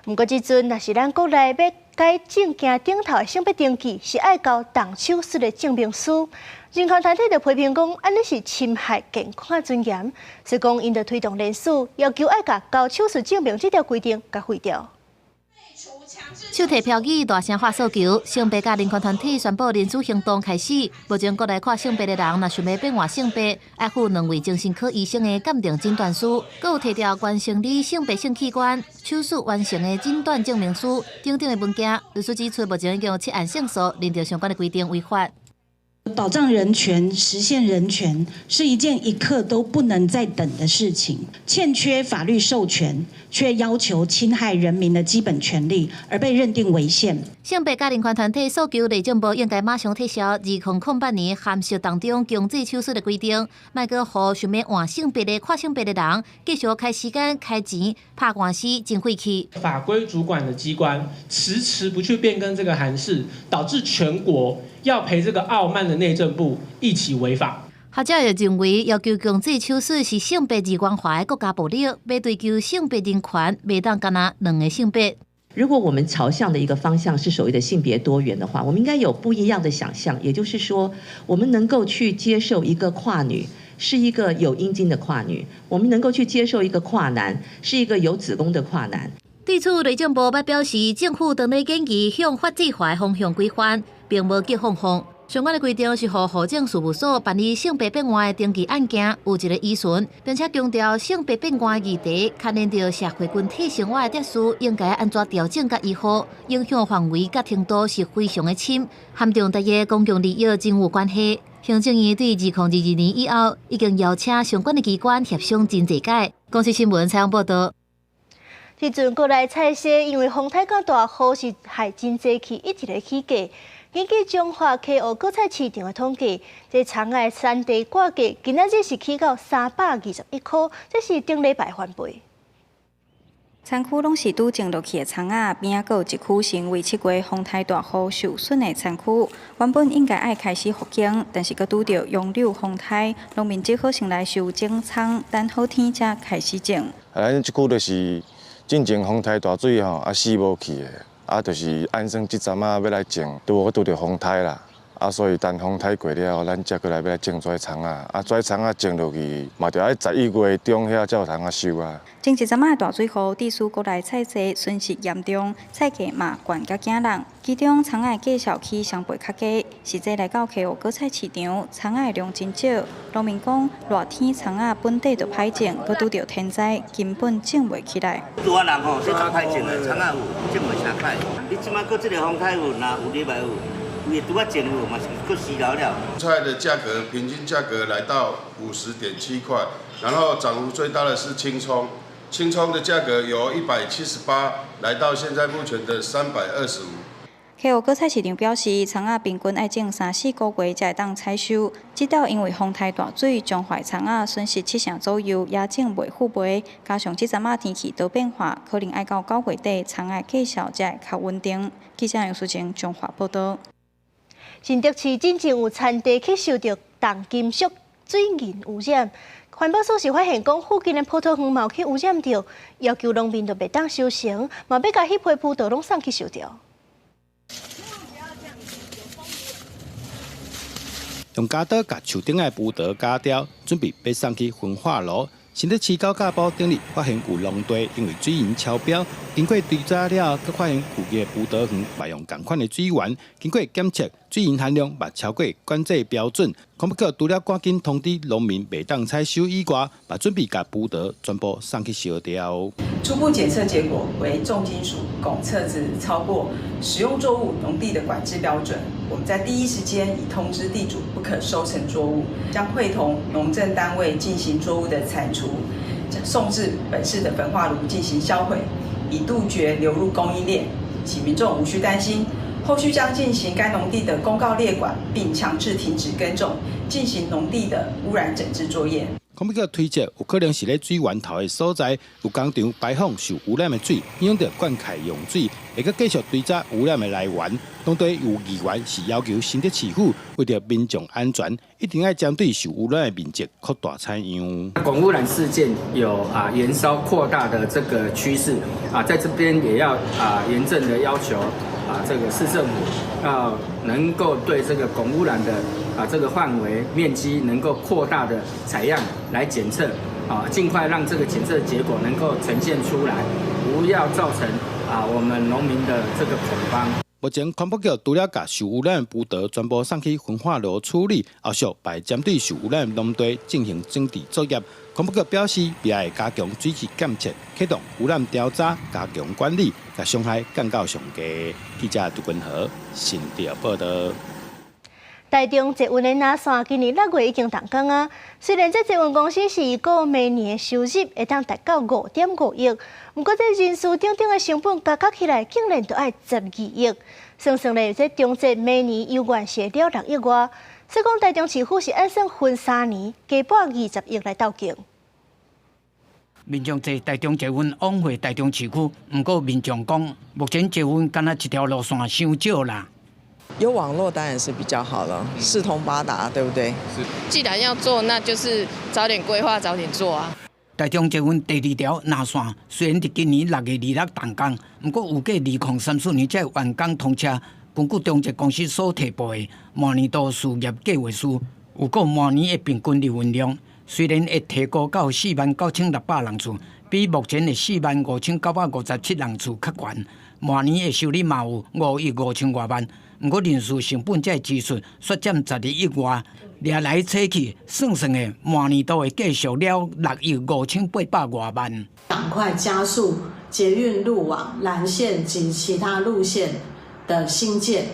毋過這陣，若是咱國內欲改證件頂頭的性別登記，是愛交動手術的證明書。人權團體就批評講，按呢是侵害健康尊嚴，所以講𪜶就推動連署，要求愛共交手術證明這條規定共廢掉。手提標語，大聲發訴求，性別佮人權團體宣布連署行動開始。目前國內跨性別的人，若想欲變換性別，愛附兩位精神科醫生的鑑定診斷書，閣有提著完成你性別性器官手術完成的診斷證明書等等的文件。律師指出，目前已經有七案勝訴，認定相關的規定違法。保障人權、實現人權是一件一刻都不能再等的事情。欠缺法律授權，卻要求侵害人民的基本權利，而被認定違憲。性別佮人權團體訴求內政部應該馬上撤銷2008年函釋當中強制手術的規定，莫閣予想欲換性別的跨性別的人繼續開時間、開錢、拍官司，真費氣。法規主管的機關遲遲不去變更這個函釋，導致全國要陪這個傲慢的內政部一起違法。學者也認為，要求強制手術是性別二元化的國家暴力，欲追求性別人權，袂當干焦兩个性別。如果我們朝向的一個方向是所謂的性別多元的話，我們應該有不一樣的想象，也就是說，我們能夠去接受一個跨女是一個有陰莖的跨女，我們能夠去接受一個跨男是一個有子宮的跨男。對此，內政部捌表示，政府當咧研議向法制化的方向規範，並無激放放。相關的規定是予戶政事務所辦理性別變換的登記案件有一个依循，並且強調性別變換的議題牽連著社會群體生活的特殊，應該按怎調整佮依好，影響範圍佮程度是非常的深，和重大的公共利益真有關係。行政院對2022年以後已經邀請相關的機關協商真濟改。公視新聞採訪報導。這陣國內菜市因為風颱佮大雨是害真濟去一直咧起價。根據彰化溪湖果菜市場的統計，這蔥仔產地掛價今仔日是起到321箍，這是頂禮拜翻倍。田區攏是拄種落去的蔥仔，邊仔閣有一區成為7月風颱大雨受損的田區。原本應該愛開始復耕，但是閣拄著楊柳風颱，農民只好先來收種蔥，等好天才開始種。啊，咱這區就是進前風颱大水吼，啊死無去的，啊就是按算這陣仔欲來種，拄好拄著風颱啦。啊，所以等風颱過了後，咱才閣來欲來種跩蔥仔，啊，跩蔥仔種落去，嘛著愛11月中遐才有通啊收啊。前一陣仔大水雨，致使國內菜市損失嚴重，菜價嘛懸甲驚人。其中蔥仔價數起相對較低，實際來到溪湖果菜市場，蔥仔量真少。農民講，熱天蔥仔本底就歹種，閣拄著天災，根本種袂起來。拄仔人吼，說較歹種的，蔥仔有種袂啥歹。你這擺閣這个風颱有，若有禮拜有。菜的價格平均價格來到50.7塊，然後漲幅最大的是青蔥，青蔥的價格由178來到現在目前的325。溪湖果菜市場表示，蔥仔平均愛種三四個月才會當採收。這道因為風颱大水，將壞蔥仔損失七成左右，也種袂復賣。加上這陣仔天氣多變化，可能愛到9月底，蔥仔價數才會較穩定。記者楊淑晴彰化報導。新竹市進前有田地去受著重金屬水銀污染，環保署是發現講附近的葡萄園嘛有去污染著，要求農民就袂當收成，嘛欲共彼批葡萄攏送去燒掉。用鉸刀共樹頂的葡萄鉸掉，準備欲送去焚化爐。新竹市九甲埔頂日發現有農地因為水銀超標，經過追查了，閣發現附近的葡萄園嘛用仝款的水源，經過檢測水銀含量嘛超過管制標準。環保局除了趕緊通知農民袂當採收以外，嘛準備共葡萄全部送去燒掉。初步檢測結果為重金屬汞測值超過食用作物農地的管制標準，我們在第一時間已通知地主不可收成作物，將會同農政單位進行作物的鏟除，送至本市的焚化爐進行銷毀，以杜絕流入供應鏈，請民眾無需擔心。後續將進行該農地的公告列管，並強制停止耕種，進行農地的污染整治作業。環保局推測有可能是咧水源頭的所在有工廠排放受污染的水，影響著灌溉用水，會閣繼續追查污染的來源。當地有議員是要求新竹市府為著民眾安全，一定愛針對受污染的面積擴大採樣。汞污染事件有延燒擴大的這個趨勢啊，在這邊也要嚴正的要求這個市政府要能夠對這個汞污染的這個範圍面積能夠擴大的採樣來檢測，盡快讓這個檢測結果能夠呈現出來，不要造成我們農民的這個恐慌。目前環保局除了共受污染的葡萄全部送去焚化爐處理，後續會針對受污染的農地進行整治作業。環保局表示，未來會加強水質檢測，啟動污染調查，加強管理，共傷害降到上低。記者杜君和新竹報導。台中捷運的藍線今年6月已經動工啊。雖然這捷運公司是預估明年的收入會當達到5.5億，毋過這人事等等的成本加加起來，竟然都愛12億。算算咧，這中捷明年猶原是會了6億外，所以講台中市府是按算分3年加撥20億來鬥競。民眾坐台中捷運往回台中市區，毋過民眾講，目前捷運敢若一條路線傷少啦。有網絡當然是比較好了，四通八達，對不對？是。既然要做，那就是早點規劃，早點做啊。台中捷運第二條藍線雖然佇今年6月26動工，毋過預計2034年才會完工通車。根據中捷公司所提報的明年度事業計劃書，預估明年的平均旅運量雖然會提高到49,600人次，比目前的45,957人次較懸。明年的收入嘛有5億5千外萬，毋過人事成本這個支出卻佔12億外，掠來扯去，算算的，明年度會繼續了6億5800外萬。趕快加速捷運路網藍線及其他路線的興建。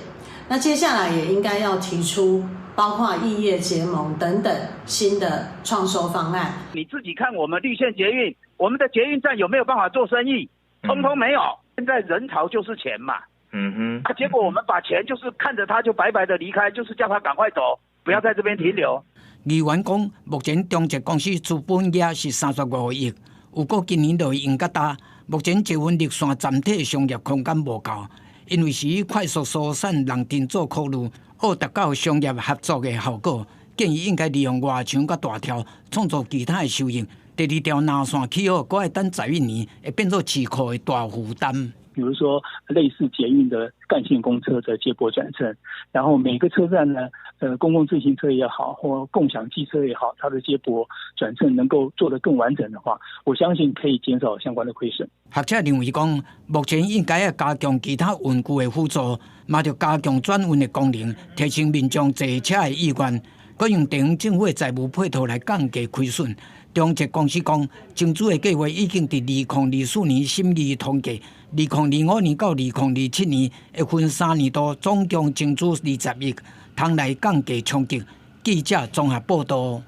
那接下來也應該要提出包括異業結盟等等新的創收方案。你自己看，我們綠線捷運，我們的捷運站有沒有辦法做生意？通通沒有。現在人潮就是錢嘛，結果我們把錢就是看着他就白白的離開，就是叫他趕快走，不要在這邊停留。議員講，目前中捷公司資本額是35億，預估今年就會用較焦。目前捷運綠線暫體商業空間無夠，因為是以快速疏散人陣做考慮，欲達到商業合作的效果，建議應該利用外牆佮大跳，創造其他的收益。第二條藍線起好，閣愛等11年，會變做市庫的大負擔。比如說類似捷運的幹線公車的接駁轉乘，然後每個車站呢，公共自行車也好，或共享機車也好，它的接駁轉乘能夠做得更完整的話，我相信可以減少相關的虧損。學者認為講，目前應該愛加強其他運具的輔助，嘛著加強轉運的功能，提升民眾坐車的意願，閣用地方政府的財務配套來降低虧損。中捷公司講，增資的計劃已經佇2024年審議通過，2025年到2027年會分3年度，總共增資20億，通來降低衝擊。記者綜合報導。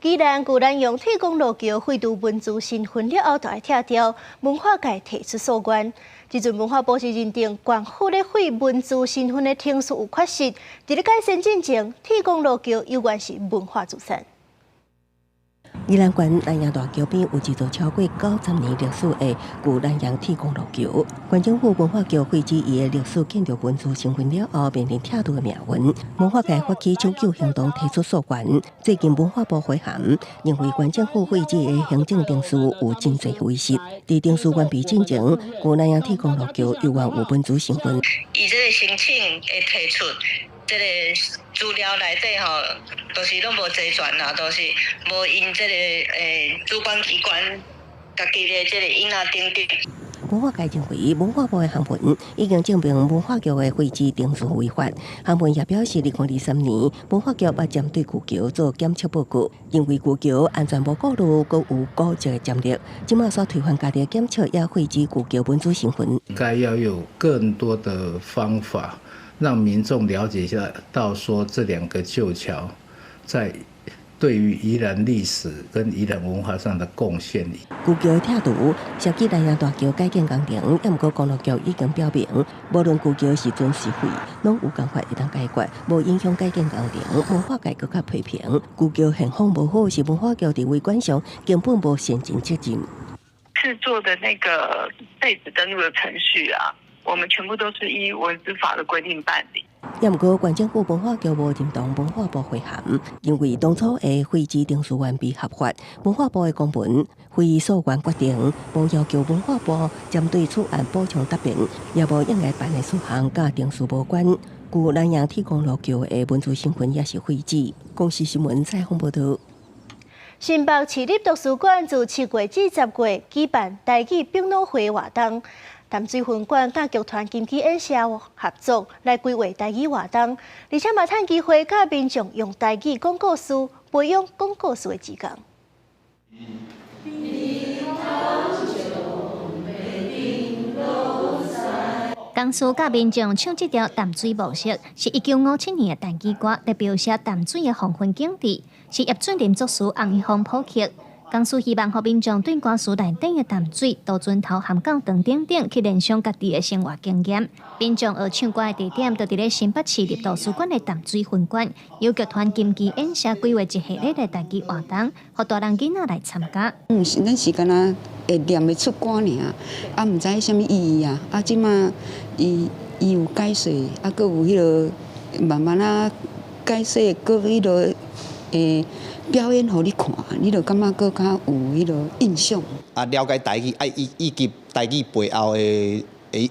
宜蘭舊南陽鐵公路橋廢除文字身份了後，就愛拆掉，文化界提出訴願。這陣文化部是認定縣府咧廢文字身份的程序有缺失，佇咧改善進前，鐵公路橋猶原是文化資產。宜蘭縣南陽大橋邊有一座超過90年歷史的舊南陽鐵公路橋。縣政府文化局廢止伊的歷史建築文字身份了後，面臨拆除的命運。文化界發起搶救行動，提出訴願。最近文化部回函，認為縣政府廢止的行政程序有真濟違失。佇程序完備進前，舊南陽鐵公路橋猶原有文字身份。伊這個申請的提出，這個資料內底吼，都是攏無齊全啦，都是無𪜶這個主管機關家己的這個印啊等等。文化界認為，文化部的函文已經證明文化局的廢止程序違法。函文也表示，2023年文化局捌針對舊橋做檢測報告，認為舊橋安全無顧慮，閣有古蹟的潛力。這馬煞推翻家己的檢測，也廢止舊橋文資身份。應該要有更多的方法，讓民眾了解一下，到說這兩個舊橋在對於宜蘭歷史跟宜蘭文化上的貢獻。舊橋拆除涉及南陽大橋改建工程，毋過公路局已經表明，無論舊橋是存是廢，攏有辦法會當解決，無影響改建工程。文化界閣較批評，舊橋現況無好，是文化局佇維管上根本無善盡責任。制作的那個廢止登錄的程序啊，我們全部都是依文資法的規定辦理。也毋過，縣政府文化局無認同文化部回函，認為當初的廢止程序完備合法。文化部的公文非訴願決定，無要求文化部針對此案補充答辯，也無應該辦的事項佮程序無關。舊南陽鐵公路橋的文字身份也是廢止。公視新聞採訪報導。新北市立圖書館自7月至10月舉辦台語百老匯活動。淡水分館佮劇團金枝演社合作來規劃台語活動，而且嘛趁機會佮民眾用台語講故事，培養講故事的志工。公司佮民眾唱這條淡水模式，是1957年的台語歌，來描寫淡水的黃昏景致，是葉俊麟作詞，洪一峰譜曲。公司希望予民眾對歌詞內底的淡水、渡船頭、和教堂等等去聯想家己的生活經驗。民眾學唱歌的地點，就佇咧新北市立圖書館的淡水分館，由劇團金枝演社規劃一系列的台語活動，予大人囡仔來參加。嗯，咱是敢若會念會出歌爾，啊，毋知啥物意義啊。啊，這馬伊伊有解說，啊，閣有彼个慢慢仔解說，閣彼个表演予你看，你就感覺閣較有彼个印象。啊，了解台語，啊，以及台語背後的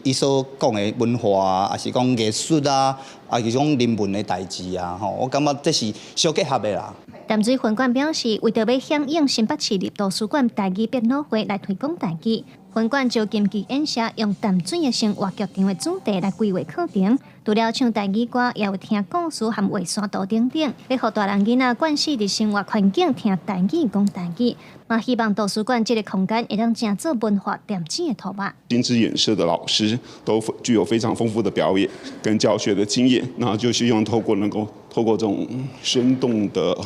伊所講的文化啊，抑是講藝術啊，抑是講人文的代誌啊，吼，我感覺這是相結合的啦。淡水分館表示，為著欲響應新北市立圖書館台語百老匯來推廣台語，分館就金枝演社用淡水的生活劇場的主題來規劃課程。除了唱台語歌，也有聽故事和畫山圖等等，欲予大人囡仔慣勢佇生活環境聽台語、講台語，嘛希望圖書館這个空間會當成做文化點子的土壤。金枝演社的老師都具有非常豐富的表演跟教學的經驗，那就希望透過能夠透過這種生動的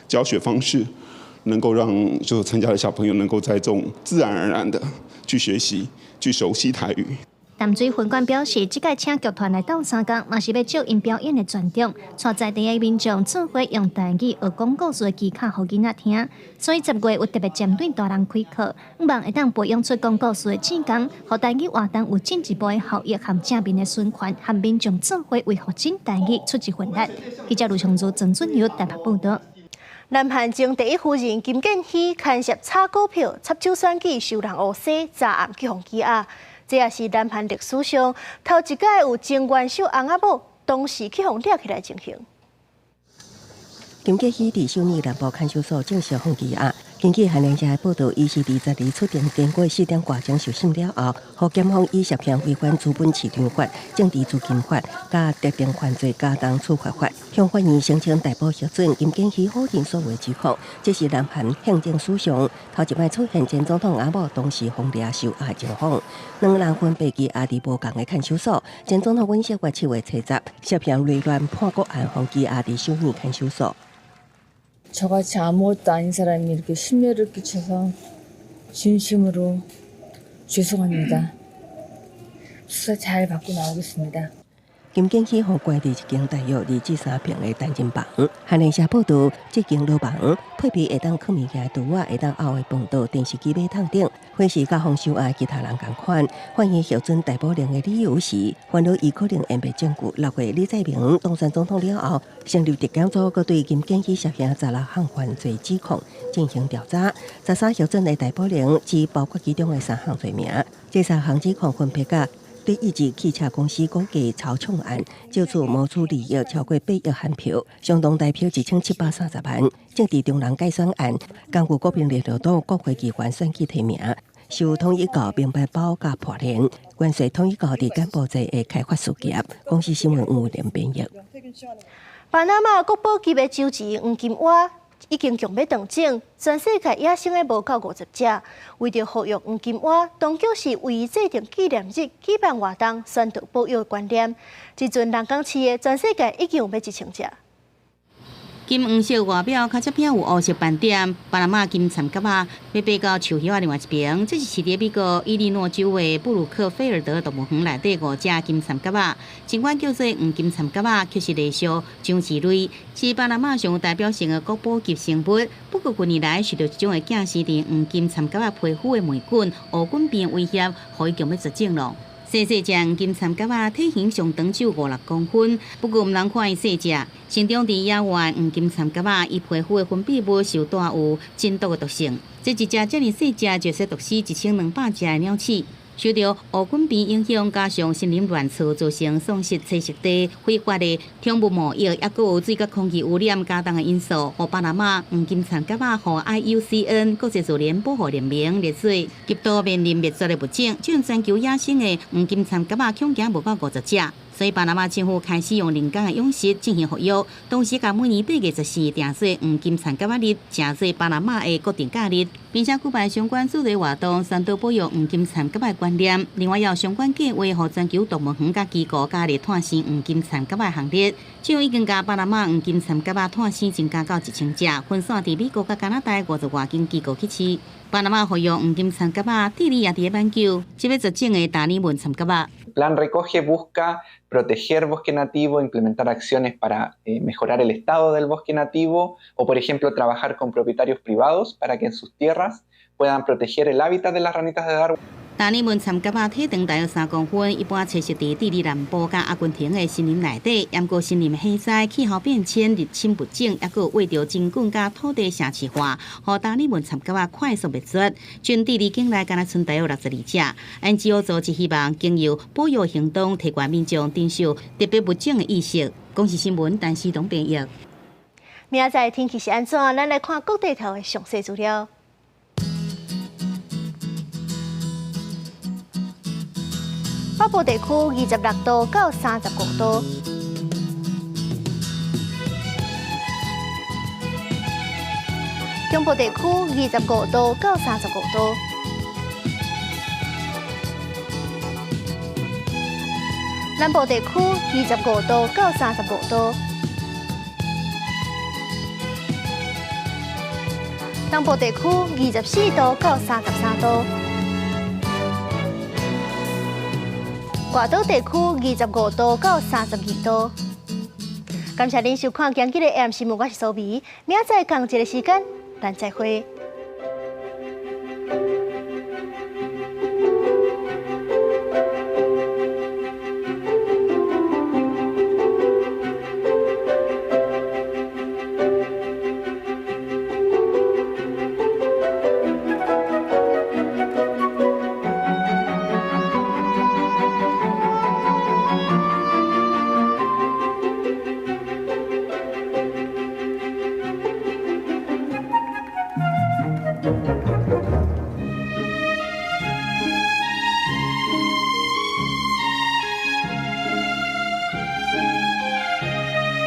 教學方式，能夠讓就參加的小朋友能夠在這種自然而然的去學習、去熟悉台語。淡水分館表示，這屆請劇團來鬥相共，嘛是欲借𪜶表演的專長，帶在地的民眾做伙用台語學講故事的技巧，予囡仔聽。所以10月有特別針對大人開課，希望會當培養出講故事的志工，予台語活動有進一步的效益和正面的循環，和民眾做伙為復振台語出一份力。記者盧松如、鄭俊友台北報導。南韓前第一夫人金建希牽涉炒股票、插手選舉、收人烏紗，昨暗去予羈押。這也是南韓歷史上頭一擺有前元首翁仔某同時去予掠起來情形。金建希佇首爾南部看守所正式予羈押。根據韓聯社的報導，伊是22日出庭經過4點外鐘受審了後，予檢方以涉嫌違反資本市場法、政治資金法、佮特定犯罪加重處罰法，向法院申請逮捕核准。金建希否認所有指控，這是南韓憲政史上頭一擺出現前總統翁仔某同時予掠受押情況。兩人分別羈押佇無仝的看守所。前總統尹錫悅7月30，涉嫌累亂叛國案，予羈押佇首爾看守所。 저같이 아무것도 아닌 사람이 이렇게 심려를 끼쳐서 진심으로 죄송합니다. 수사 잘 받고 나오겠습니다. 金建希予關佇一間大約2至3坪的單間房。韓聯社報導，這間牢房配備會當囥物件的櫥仔，會當漚的飯桌、電視機馬桶等，伙食佮豐收案其他人仝款。法院核准逮捕令的理由是，煩惱伊可能湮滅證據。6月李在明當選總統了後，成立特檢組，閣對金建希涉嫌16項犯罪指控進行調查。13核准的逮捕令只包括其中的三項罪名，這三項指控分別佮德意志汽車公司股價操縱案，借此謀取利益超過8億韓票，相當台票1730萬。政治中人改選案，根據國民力量黨國會議員選舉提名，受統一教明白包佮破練，關稅統一教佇柬埔寨的開發事業。公視新聞吳連編譯。巴拿馬國寶級的周池黃金蛙已經強欲斷種，全世界野生的無夠50隻。為著復育黃金蛙，當局是為伊制定紀念日、舉辦活動、宣導保育觀念。這陣人工飼的，全世界已經有欲1000隻。金黃色外表，跤脊餅有烏色斑點。巴拿馬金蠶蛤仔欲爬到樹葉仔另外一爿，這是飼佇美國伊利諾州的布魯克菲爾德動物園內底五隻金蠶蛤仔。儘管叫做黃金蠶蛤仔，卻是類似章魚類，是巴拿馬上有代表性的國寶級生物。不過近年來受著一種會寄生佇黃金蠶蛤仔皮膚的黴菌烏菌病威脅，予伊強欲絕種囉。細細隻黃金蠶蛤仔體型上長只有5、6公分，不過毋通看伊細隻。成長佇野外黃金蠶蛤仔，伊皮膚的分泌物受帶有真毒的毒性。這一隻遮爾細隻，就會毒死1200隻的鳥鼠。受著烏菌病影響，加上森林亂厝造成喪失棲息地、非法的寵物貿易，抑閣有水佮空氣污染加重的因素，予巴拿馬黃金蠶蛤仔予 IUCN 國際自然保護聯盟列做極度面臨滅絕的物種，這全球野生的黃金蠶蛤仔恐驚無夠50隻。所以巴拿馬政府開始用人工的養殖進行復育，同時共每年8月14定做黃金蠶蛤仔日，成做巴拿馬的國定假日，並且舉辦相關主題活動，宣導保育黃金蠶蛤仔的觀念。另外，也有相關計劃，予全球動物園佮機構加入湠生黃金蠶蛤仔的行列。這已經共巴拿馬黃金蠶蛤仔湠生增加到1000隻，分散佇美國佮加拿大50外間機構去飼。巴拿馬復育黃金蠶蛤仔，智利也佇咧挽救這欲絕種的達尼文蠶蛤仔。 Plan Recoge busca proteger bosque nativo, implementar acciones para mejorar el estado del bosque nativo o, por ejemplo, trabajar con propietarios privados para que en sus tierras puedan proteger el hábitat de las ranitas de Darwin. 達尼文蠶蛤仔體長大約3公分，一般棲息佇智利南部佮阿根廷的森林內底。毋過森林火災、氣候變遷、入侵物種，抑閣有餵著真菌佮土地城市化，予達尼文蠶蛤仔快速滅絕。全智利境內敢若賰大約62隻。NGO 組織希望經由保育行動，提懸民眾珍惜特別物種的意識。公視新聞，陳思東編譯。明仔載天氣是按怎？咱來看各地頭的詳細資料。北部地區26度到35度，中部地區25度到35度，南部地區25度到35度，東部地區24度到33度。外島地區25度到32度。感謝您收看今日的 AM 新聞，我是蘇美。明仔載仝一个時間，咱再會。